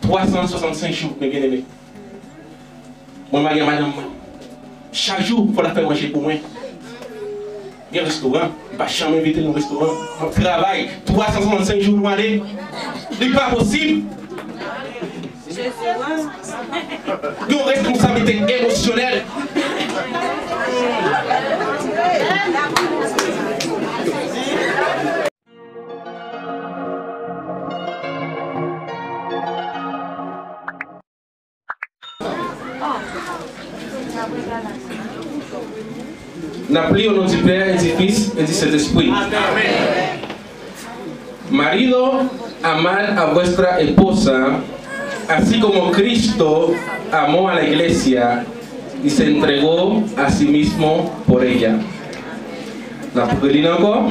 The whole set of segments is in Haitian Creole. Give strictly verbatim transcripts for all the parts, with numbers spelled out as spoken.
Twa san swasannsenk jou, men byeneme. Mwen marye ak madanm mwen. Chak jou, fò l ap fè manje pou mwen. Gen restoran, m pa janm envite l nan restoran. M ap travay, twa san swasannsenk jou nou ale. Li pa posib. Gen yon responsablite emosyonèl. N ap li o non di Pè, e di Fis, e di Sentespri. Marido, amad a vuestra esposa, así como Cristo amó a la iglesia y se entregó a sí mismo por ella. N ap reli l ankò.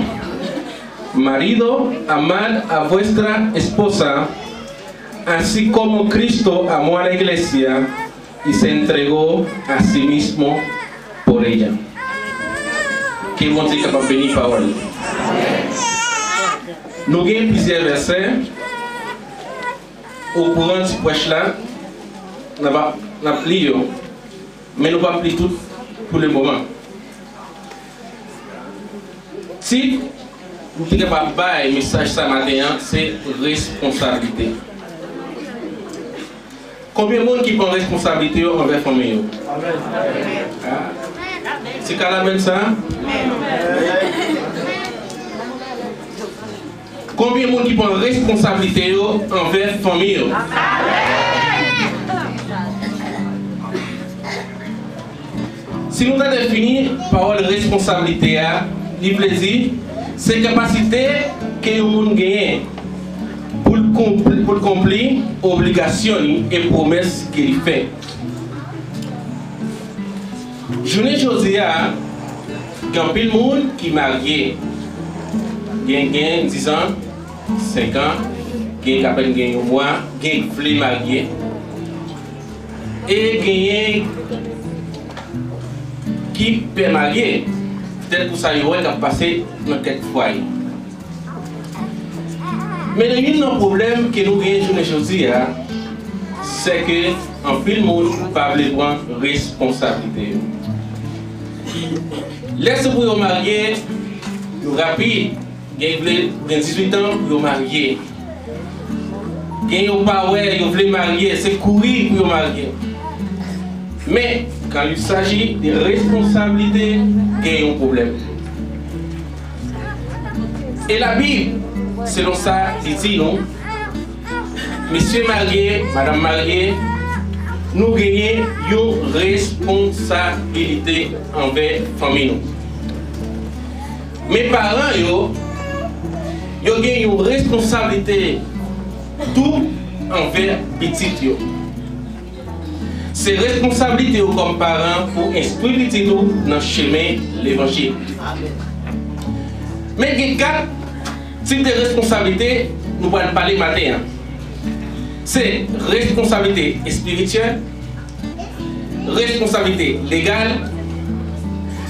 Marido, amad a vuestra esposa, así como Cristo amó a la iglesia y se entregó a sí mismo por ella. Ke Bondye kapab beni pawòl li. Nou gen plizyè vèsè o kouran ti prèch la, n ap, n ap li yo. Men nou p ap li tout pou le moman. Tit m te kapab bay mesaj sa maten an, se responsablite. Konbyen moun ki pran responsablite yo anvè fanmi yo? Ah. Se ka l amèn sa? Konbyen moun ki pran responsablite yo anvè fanmi yo? Si nou ta defini pawòl responsablite a, li vle di, se kapasite ke yon moun genyen pou l konpli, pou l konpli obligasyon li e pwomès ke li fè. Jounen jodi a, gen anpil moun ki marye. Gen, gen dizan, senk an, gen k apèn gen yon mwa, gen k vle marye. E genyen ki pè marye, petèt pou sa yo wè k ap pase nan kèk fwaye. Men youn nan pwoblèm ke nou genyen jounen jodi a, se ke anpil moun pa vle pran responsablite yo. Lè se pou yo marye, yo rapid, gen vle gen dizuit an pou yo marye. Gen yo pa wè, yo vle marye, se kouri pou yo marye. Men, quand il s'agit de responsabilité, gen yon pwoblèm. E Labib, selon sa li di nou, mesye marye, madanm marye, nou genyen yon responsabilite anvè fanmi nou. Men paran yo, yo gen yon responsablite tou anvè pitit yo. Se responsablite yo kòm paran pou enstwi pitit ou nan chemen levanjil. Men gen kat tip de responsablite nou pral pale maten an. Se responsablite espirityèl, responsablite legal,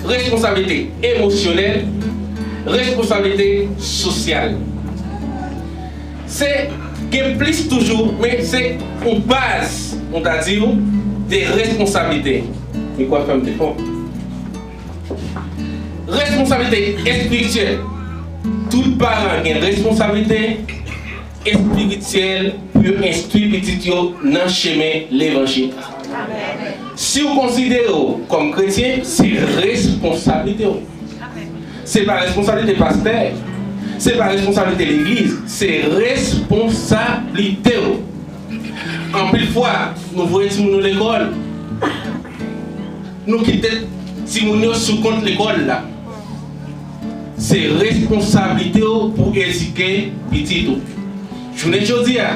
responsablite emosyonèl, responsablite sosyal. Se gen plis toujou, men se yon baz, nou ta di w, de responsablite. Mikwo a fèmen pi fò. Responsablite espirityèl. Tout paran gen responsablite espirityèl pou yo enstwi pitit yo nan chemen levanjil. Si w konsidere w kòm kretyen, se responsablite w. Se pa responsablite pastè, se pa responsablite legliz, se responsablite w. Anpil fwa, nou voye timoun nou lekòl, nou kite timoun yo sou kont lekòl la. Se responsablite w pou edike pitit ou. Jounen jodi a,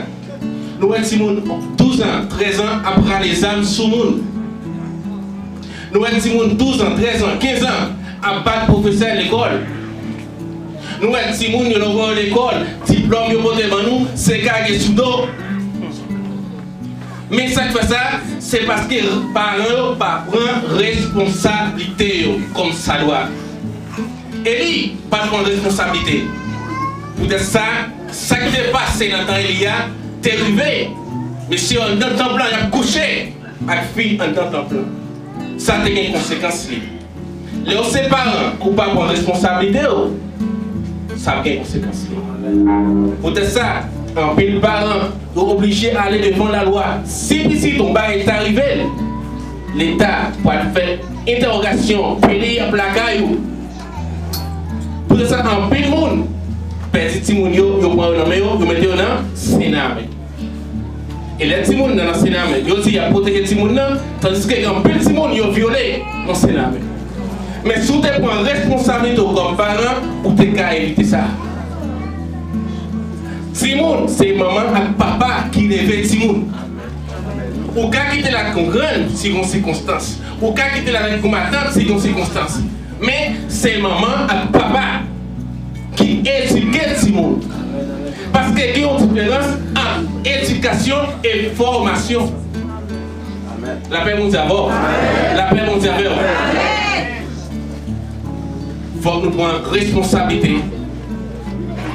nou wè timoun douz an, trèz an ap rale zam sou moun. Nou wè timoun douz an, trèz an, kenz an ap bat pwofesè lekòl. Nou wè timoun yo lè w voye yo lekòl, diplòm yo pote ban nou, se kage sou do. Men sa k fè sa, se paske paran yo pa pran responsablite yo kòmsadwa. Eli pa t pran responsablite. Poutèt sa, sa ki te pase nan tan Eli a te rive. Mesye anndan tanp lan, y ap kouche ak fi anndan tanp lan. Sa te gen konsekans li. Lè w se paran, ou pa pran responsablite w, sa ap gen konsekans li. Poutèt sa, anpil paran yo oblije ale devan lalwa. Si pitit ou bagay ta rive l, Leta pral fè entèwogasyon, pede y ap lakay ou. Poutèt sa, anpil moun pèdi timoun yo, yo pran yo nan men yo, yo mete yo nan Sename. E lè timoun nan nan Sename, yo di y ap pwoteje timoun nan, tandiske gen anpil timoun yo vyole nan Sename. Men si w te pran responsablite w kòm paran, ou te ka evite sa. Timoun, se manman ak papa ki leve timoun. Ou ka kite l ak yon grann si gen yon sikonstans. Ou ka kite l avèk yon matant si gen yon sikonstans. Men, se manman ak papa ki edike timoun. Paske gen yon diferans ant edikasyon e fòmasyon. Lapè Bondye avè w. Lapè Bondye avè w. Fòk nou pran responsablite.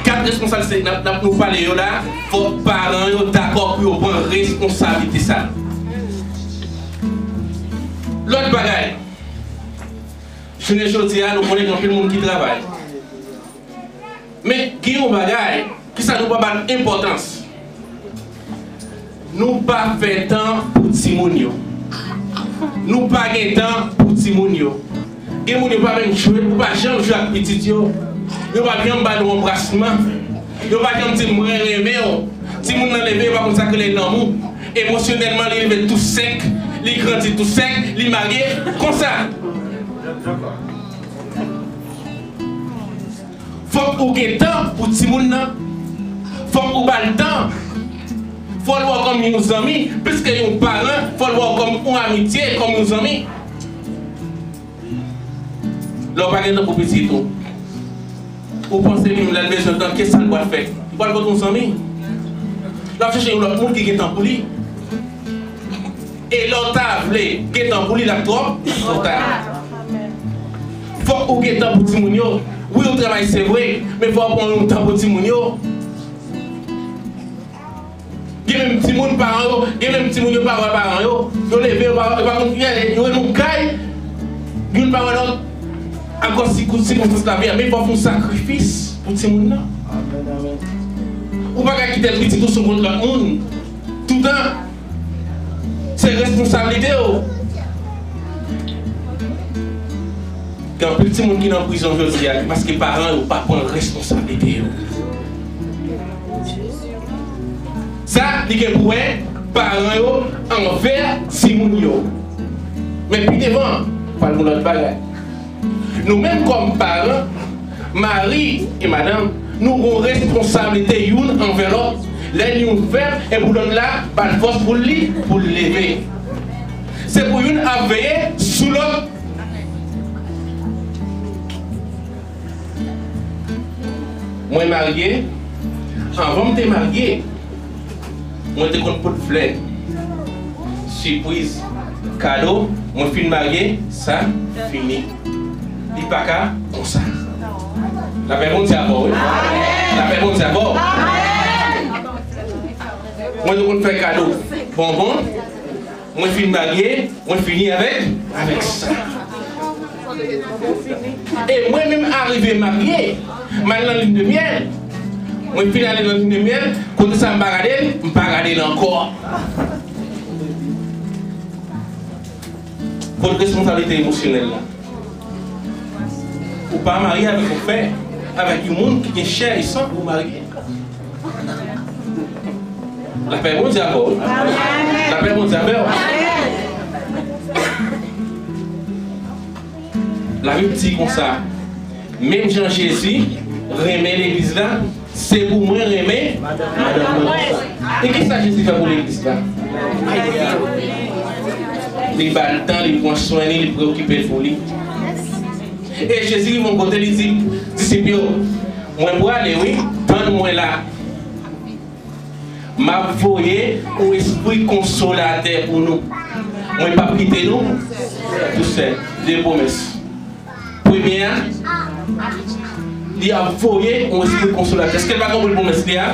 Kat responsablite n ap, n ap nou pale yo la, fòk paran yo dakò pou yo pran responsablite sa. Lòt bagay, jounen jodi a, nou konnen gen anpil moun ki travay. Men, gen yon bagay, kisa nou pa ba l enpòtans? Nou pa fè tan pou timoun yo. Nou pa gen tan pou timoun yo. Gen moun yo pa menm jwe, ou pa janm jwe ak pitit yo. Yo pa janm ba nou anbrasman. Yo pa janm di, "Mwen renmen w." Timoun nan leve, yo pa konn sa k rele lanmou. Emosyonèlman, li leve tou sèk, li grandi tou sèk, li marye konsa. Fòk ou gen tan pou timoun nan. Fòk ou ba l tan. Fò l wè w kòm yon zanmi. Plis ke yon paran, fò l wè w kòm yon amitye, kòm yon zanmi. Lè w pa gen tan pou pitit ou, ou panse li menm lè l bezwen tan, kisa l pral fè? Li pral kot yon zanmi? L ap chèche yon lòt moun ki gen tan pou li. E lè w ta vle gen tan pou li, l ap twò twò ta. Fòk ou gen tan pou timoun yo. Wi, ou travay, se vre, men fò w pran yon tan pou timoun yo. Gen menm timoun, paran yo, gen menm timoun yo pa wè paran yo. Yo leve, yo pa, yo pa konn, yo, yo rete nan kay, youn pa wè lòt. Akoz sikonstans lavi a, men fò w fè yon sakrifis pou timoun nan. Ou pa ka kite l pitit ou sou kont lòt moun. Toutan, se responsablite w. Gen anpil timoun ki nan prizon jodi a, paske paran yo pa pran responsablite yo. Sa, li gen pou wè paran yo anvè timoun yo. Men pi devan, pral gen lòt bagay. Nou menm kòm paran, mari e madanm, nou gon responsablite youn anvè lòt. Lè youn fèb, e pou lòt la, ba l fòs pou li, pou l leve. Se pou youn ap veye sou lòt. Mwen marye, anvan m te marye, mwen te konn pot flè, sipriz, kado, mwen fin marye, sa fini. Li pa ka konsa. Lapè Bondye avè w, wi. Lapè Bondye avè w. Mwen te konn fè kado bonbon. Mwen fin marye, mwen fini avèk, avèk sa. E mwen menm arive marye, m al nan lin de myèl. Mwen fin ale nan lin de myèl, kote sa m pa gade l, m pa gade l ankò. Kot responsablite emosyonèl la? Ou pa marye avèk yon fè, avèk yon moun ki gen chè e san pou w marye. Lapè Bondye avè w. Lapè Bondye avè w. Labib di konsa, menm jan Jezi renmen legliz la, se pou mwen renmen madanm mwen konsa. E kisa Jezi fè pou legliz la? Li ba l tan, li pran swen li, li preokipe l pou li. E Jezi rive yon kote, li di disip yo, "Mwen prale, wi, tann mwen la. M ap voye yon espri konsolatè pou nou. Mwen p ap kite nou tou sèl." De pwomès. Premye a, li ap voye yon espri konsolatè. Èske n pa konprann pwomès li a?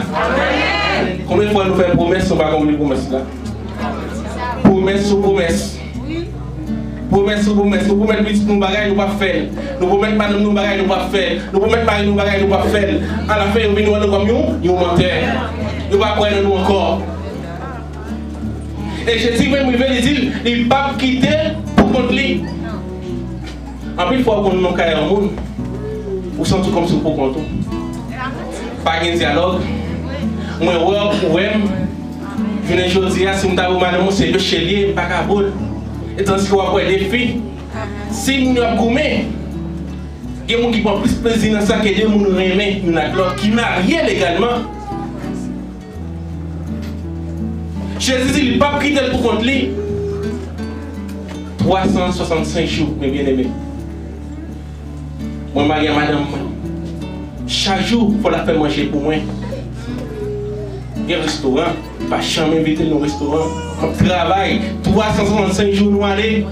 Konbyen fwa nou fè pwomès, nou pa konpli pwomès la? Pwomès sou pwomès. Pwomès sou pwomès. Nou pwomèt pitit nou bagay, nou p ap fè l. Nou pwomèt madanm nou bagay, nou p ap fè l. Nou pwomèt mari nou bagay, nou p ap fè l. Alafen, yo vin wè nou kòm yon, yon mantè. Yo pa kwè nan nou ankò. E Jezi menm rive, li di l, li p ap kite l pou kont li. Anpil fwa, ou konn nan kay yon moun, ou santi w kòmsi w poukont ou. Pa gen dyalòg. Mwen wè w, ou wè m. Jounen jodi a, si m ta voye madanm mwen, se peche l ye, m pa ka bo l. E tandiske w ap wè de fi, si moun yo ap goumen, gen moun ki pran plis plezi nan sa ke de moun renmen youn ak lòt, ki marye legalman. Jezi di li p ap kite l pou kont li. Twa san swasannsenk jou, mes bien-aimés. Mwen marye ak madanm mwen. Chak jou, fò l ap fè manje pou mwen. Gen restoran, pa janm envite l nan restoran. M ap travay, twa san swasannsenk jou nou ale.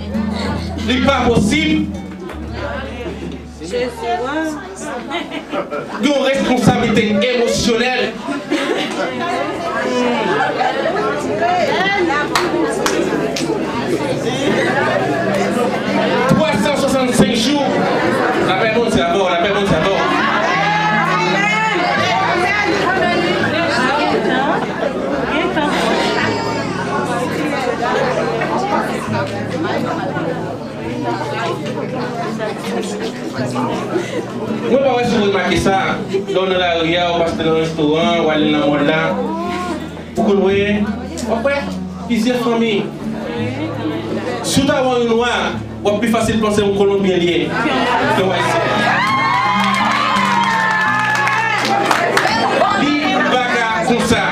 Li pa posib. Gen yon responsablite emosyonèl. Twa san swasannsenk jou. Lapè Bondye avè w, lapè Bondye avè w. Mwen pa wè si w remake sa, lè w nan lari a, ou pase nan restoran, ou ale nan mòl la, ou konn wè, w ap wè plizyè fanmi. Si w ta wè yon nwa, w ap pi fasil panse yon Kolonbyen li ye ke yon Ayisyen. Li pa ka konsa.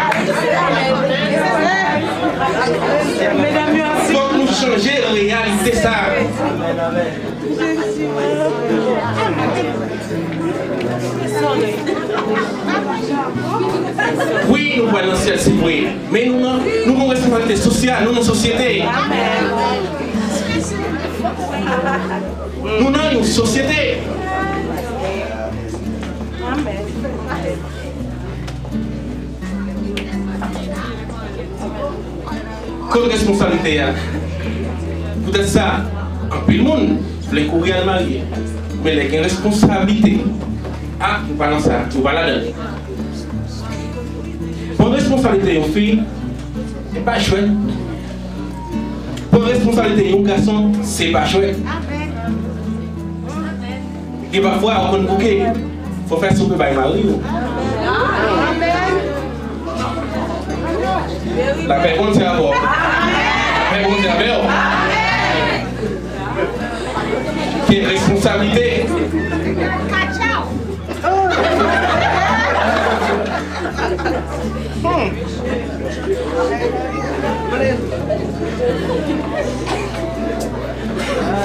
Fòk nou chanje reyalite sa. Wi, nou pral nan syèl, se vre. Men nou nan, nou gon responsablite sosyal, nou nan sosyete. Nou nan yon sosyete. Kot responsablite a? Poutèt sa, anpil moun vle kouri al marye. Men lè gen responsablite, a, nou pa nan sa, nou pa ladan. Pran responsablite yon fi, se pa jwèt. Pran responsablite yon gason, se pa jwèt. Gen pafwa, ou konn bouke. Fò fè soupe bay mari w. Lapè Bondye avè w. Lapè Bondye avè w. Gen responsablite.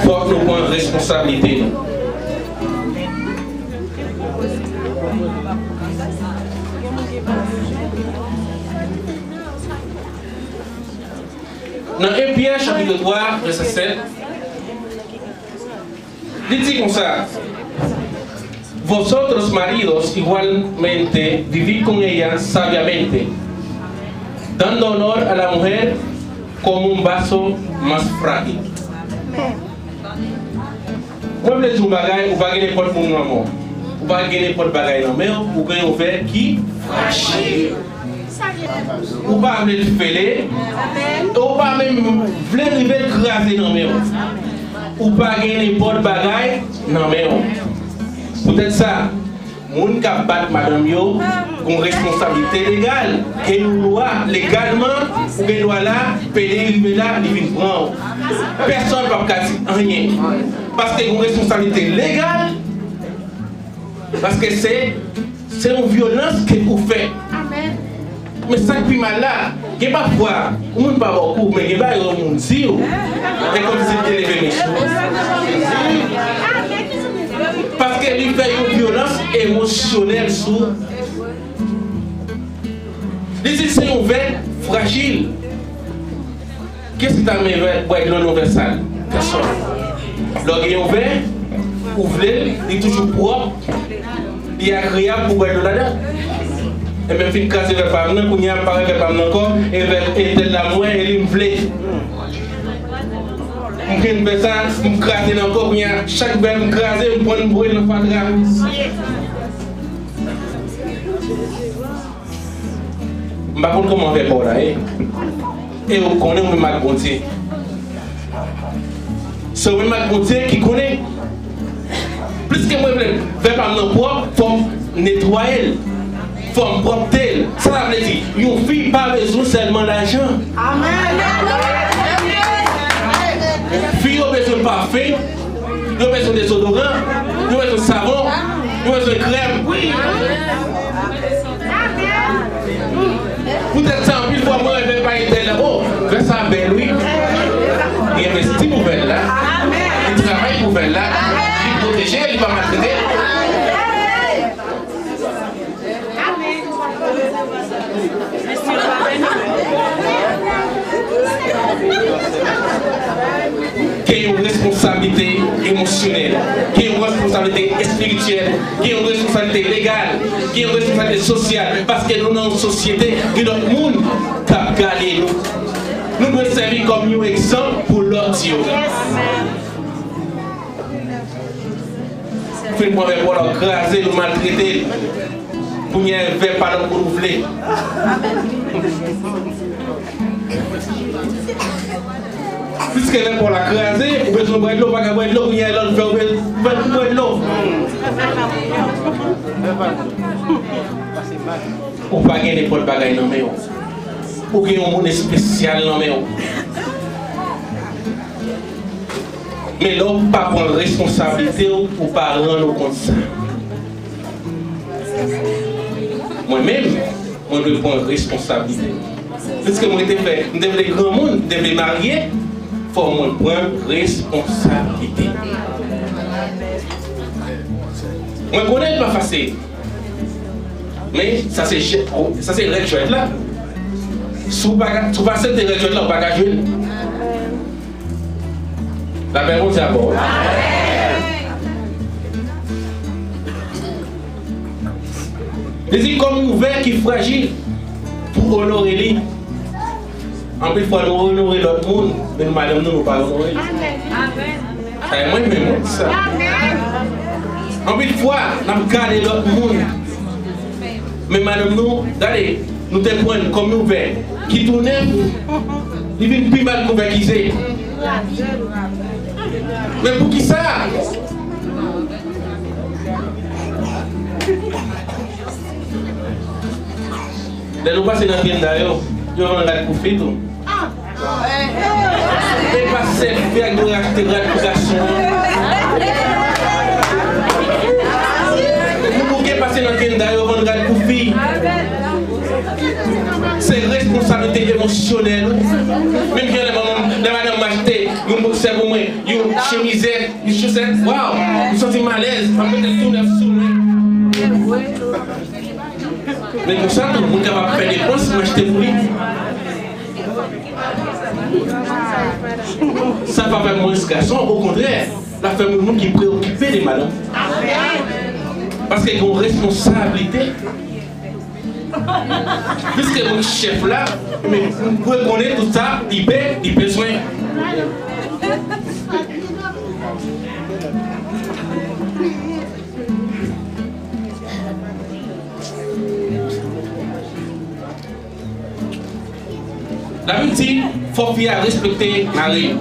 Fòk nou pran responsablite nou. Nan en Pyè chapit twa, vèsè sèt, li di konsa: Vosotros, maridos, igualmente, vivid con ella sabiamente, dando honor a la mujer como un vaso más frágil. Mwen vle di w yon bagay, ou pa gen nenpòt moun nan men w. Ou pa gen nenpòt bagay nan men w, ou gen yon vè ki frajil. Ou pa vle l fele, e ou pa menm vle rive l kraze nan men w. Ou pa gen nenpòt bagay nan men w. Poutèt sa, moun k ap bat madanm yo gon responsablite legal. Gen yon lwa, legalman, ou gen dwa la, pede rive la, li vin pran w. Pèsonn p ap ka di anyen. Paske gon responsablite legal, paske se, se yon vyolans ke ou fè. Men sa k pi mal la, gen pafwa, yon moun pa ba w kou, men gen bagay yon moun di w, e kòmsi l te leve men sou ou. Paske li fè yon vyolans emosyonèl sou ou. Li di se yon vè frajil. Kiyès ki ta renmen bwè dlo nan vè sal? Pèsòn. Lè w gen yon vè, ou vle l, li toujou pwòp, li agreyab pou bwè dlo ladan. Ebyen, m fin kraze vè pa m nan, kounye a m pa wè vè pa m nan ankò, e vè entèl la m wè, e li m vle. M fin fè sa, m kraze l ankò, kounye a, chak vè m kraze, m pran l, m voye l nan fatra. M pa konn kòman vè pa w la ye. E ou konnen ou menm ak Bondye. Se ou menm ak Bondye ki konnen. Pliske mwen vle vè pa m nan pwòp, fò m netwaye l. Fò m pwòpte l. Sa sa vle di? Yon fi pa bezwen sèlman lajan. Amèn. Fi yo bezwen pafen. Yo bezwen dezodoran, yo bezwen savon, yo bezwen krèm. Poutèt sa, anpil fwa, mwen wè vè pa entèl la, o, vè sa bèl, wi. Li envesti pou vè l la, li travay pou vè l la, li pwoteje, li pa maltrete. Gen yon responsablite emosyonèl, gen yon responsablite espirityèl, gen yon responsablite legal, gen yon responsablite sosyal, paske nou nan yon sosyete, gen lòt moun k ap gade nou. Nou dwe sèvi kòm yon egzanp pou lòt yo. Fin pran vè pa w la, w kraze l, ou maltrete l. Kounye a, vè pa lòt moun ou vle. Piske vè pa w la kraze, ou bezwen bwè dlo, ou pa ka bwè dlo, kounye a, lòt vè ou bezwen bwè dlo. Ou pa gen nenpòt bagay nan men w. Ou gen yon moun espesyal nan men w. Men lè w pa pran responsablite w, ou pa rann ou kont sa. Mwen menm, mwen dwe pran responsablite m. Piske mwen te fè, m te vle granmoun, m te vle marye, fò mwen pran responsablite. Mwen konnen l pa fasil. Men, sa se, sa se rèd jwèt la. Si w pa ka, si w pa aksepte rèd jwèt la, ou pa ka jwe l. Lapè Bondye avè w. Li di, kòm yon vè ki frajil, pou onore li. Anpil fwa, nou onore lòt moun, men nou madanm nou, nou pa onore li. Sa e mwen menm, mwen di sa. Anpil fwa, n ap gade lòt moun. Men madanm nou, gade, nou te pran l kòm yon vè ki tou nèf, li vin pi mal ke yon vè ki ize. Men poukisa? Lè nou pase nan tenda yo, yo vann rad pou fi tou. E pa sèl fi a dwe achte rad pou gason an. Moun ou gen pase nan tenda yo vann rad pou fi. Se responsablite emosyonèl ou. Menm jan lè manman, lè madanm m achte yon boksè pou mwen, yon chemizèt, yon chosèt, waw, m santi m alèz, m ap mete l tou nèf sou mwen. Men konsa tou, moun kapab fè depans, m achte pou li. Sa pa fè m mwens gason, okontrè, l ap fè m yon moun ki preokipe de madanm. Paske gen yon responsablite. Piske mwen chèf la, men m dwe konnen tout sa li pe, li bezwen. Labib di, fò fi a respekte mari l.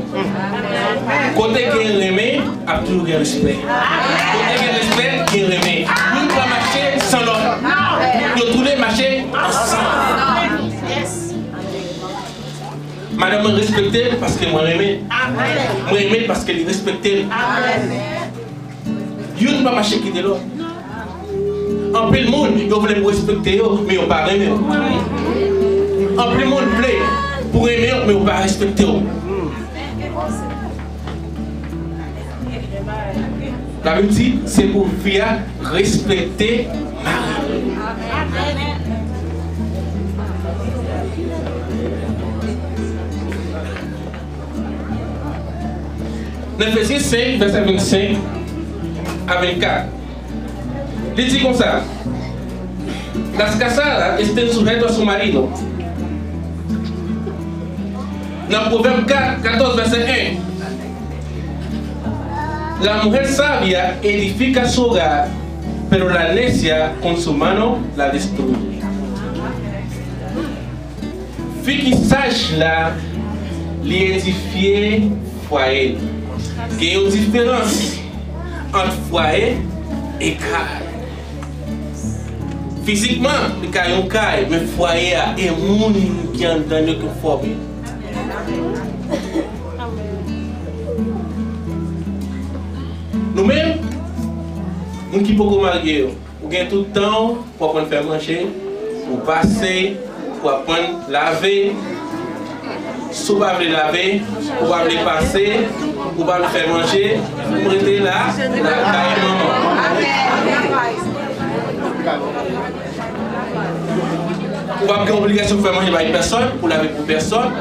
Kote gen renmen, ap toujou gen respè. Kote gen respè, gen renmen. Youn pa mache san lòt. Yo tou de mache ansanm. Madanm mwen respekte l paske mwen renmen l. Mwen renmen l paske li respekte m. Youn pa mache kite lòt. Anpil moun, yo vle pou w respekte yo, men yo pa renmen w. Anpil moun vle pou renmen yo, men yo pa respekte w. Labib di, se pou fi a respekte mari l. Nan Efezyen senk, vèsè vennsenk a vennkat, li di konsa, Las casadas estén sujetas a su marido. Nan Pwovèb kat, katòz, vèsè en, la mujer sabia edifica su hogar, pero la necia con su mano la destruye. Fi ki saj la, li edifye fwaye l. Gen yon diferans ant fwaye e kay. Fizikman, li ka yon kay, men fwaye a, e moun ki anndan yo ki fòme. Nou menm, moun ki poko marye yo, ou gen tout tan w pou aprann fè manje, pou pase, pou aprann lave. Si w pa vle lave, ou pa vle pase, ou pa vle fè manje, ou rete la, lakay manman. Ou p ap gen obligasyon pou fè manje bay pèsòn, pou lave pou pèsòn,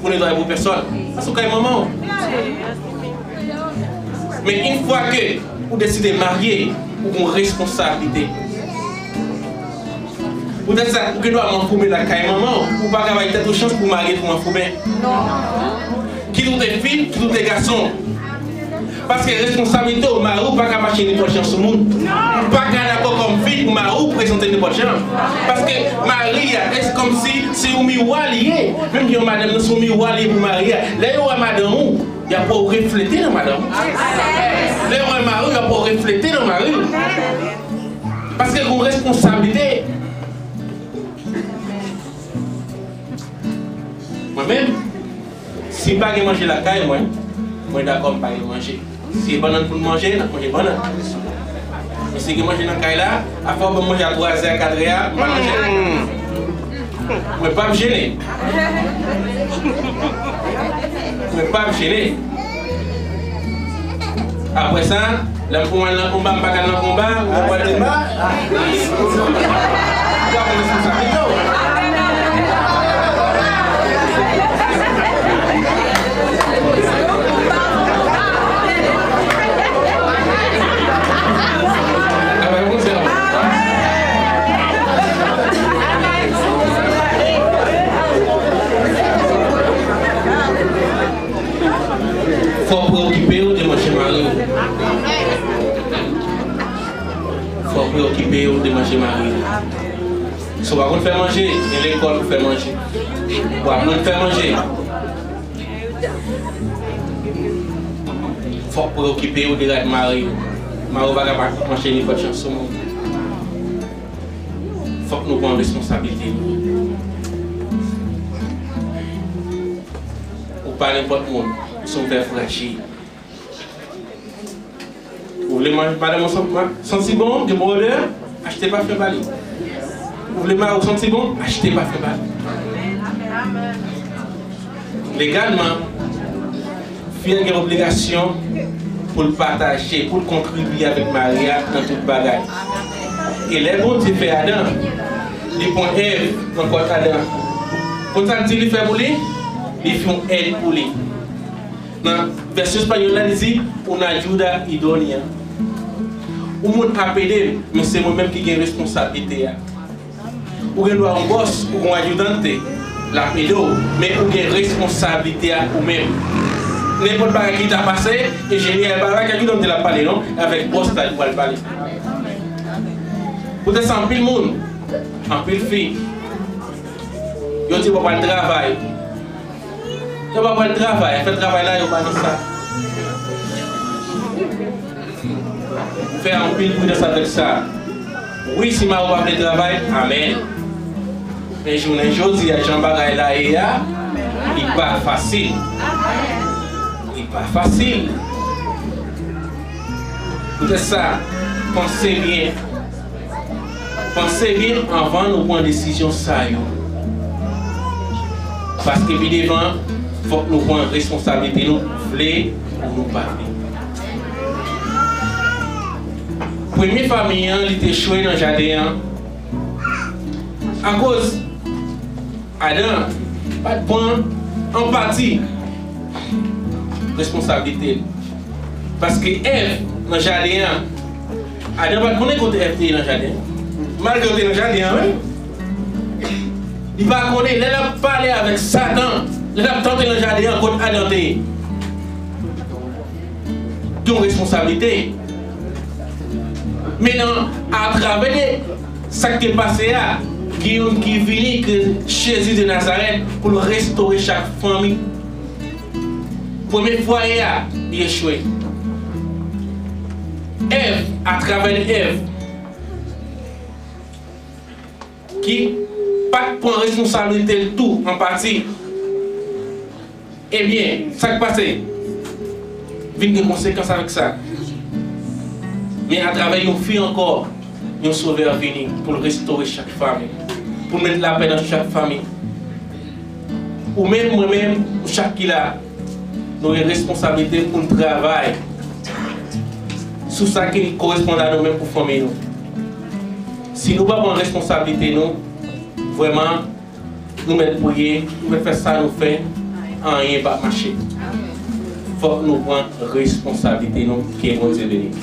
pou netwaye pou pèsòn. Sa se kay manman w. Men yon fwa ke ou deside marye, ou gen responsablite. Poutèt sa, ou gen dwa manfouben lakay manman w, ou pa ka bay tèt ou chans pou marye pou manfouben. Kit ou te fi, kit ou te gason. Paske responsablite w, mari w pa ka mache nenpòt jan sou moun. Ou pa ka dakò kòm fi pou mari w prezante nenpòt jan. Paske mari a, e se kòmsi se yon miwa li ye. Menm jan madanm nan se yon miwa li ye pou mari a. Lè yo wè madanm ou, y ap wè w reflete nan madanm ou. Lè yo wè mari w, y ap wè w reflete nan mari w. Paske gen yon responsablite. Mwen menm, si pa gen manje lakay mwen, mwen dakò m pa gen manje. Si se bannann pou n manje, n ap manje bannann. Men si gen manje nan kay la, afè w ban m manje a twazè a, katrè a, m pa manje. Mwen p ap jene. Mwen p ap jene. Apre sa, lè m pou m al nan konba, m pa ka al nan konba, ou konprann, m pa. Ou pa pran responsablite w. Fò w preokipe w de manje mari w. Fò w preokipe w de manje mari w. Si w pa konn fè manje, gen lekòl pou fè manje. Ou aprann fè manje. Fò w preokipe w de rad mari w. Mari w pa ka pa mache nenpòt jan sou moun. Fòk nou pran responsablite nou. Ou pa nenpòt moun, ou se yon fè frajil. Ou vle manje, madanm ou san-, santi bon, gen bon odè, achte pafen ba li. Ou vle mari w santi bon, achte pafen ba li. Legalman, fi a gen obligasyon pou l pataje, pou l kontribye avèk mari a nan tout bagay. E lè Bondye fè Adan, li pran Èv nan kòt Adan. Konn sa l di li fè pou li? Li fè yon èd pou li. Nan vèsyon espanyòl la, li di, una ayuda idónea. Yon moun ap ede m, men se mwen menm ki gen responsablite a. Ou gen dwa yon bòs, ou gen yon adjidante, l ap ede w, men ou gen responsablite a ou menm. Nenpòt bagay ki ta pase, enjenyè a pa avèk adjidante l ap pale non, avèk bòs la li pral pale. Poutèt sa, anpil moun, anpil fi, yo di yo pa pral travay. Yo pa pral travay, fè travay la, yo pa nan sa. Fè anpil pridans avèk sa. Wi, si mari w pa vle travay, amèn. Men jounen jodi a, jan bagay la ye a, li pa fasil. Li pa fasil. Poutèt sa, panse byen. Panse byen anvan nou pran desizyon sa yo. Paske pi devan, fòk nou pran responsablite nou, vle ou nou pa vle. Premye fanmi an, li te echwe nan jaden an. Akoz Adan pa t pran an pati responsablite l. Paske Èv nan jaden an, Adan pa t konnen kote Èv te ye nan jaden an. Malgre yo te nan jaden an menm, li pa konnen lè l ap pale avèk Satan, lè l ap tante nan jaden an kot Adan te ye. Gen yon responsablite. Men nan, atravè de sa k te pase a, gen youn ki vini, ke Jezi de Nazarèt, pou l restore chak fanmi. Premye fwaye a, li echwe. Èv, atravè Èv, ki pa t pran responsablite l tou an pati. Ebyen, sa k pase? Vin gen konsekans avèk sa. Men atravè yon fi ankò, yon Sovè vini pou l restore chak fanmi, pou l met lapè nan chak fanmi. Ou menm, mwen menm, nou chak ki la, nou gen responsablite pou n travay sou sa ki koresponn a nou menm pou fanmi nou. Si nou pa pran responsablite nou, vrèman, nou mèt priye, nou mèt fè sa nou fè, anyen p ap mache. Fòk nou pran responsablite nou. Ke Bondye beni.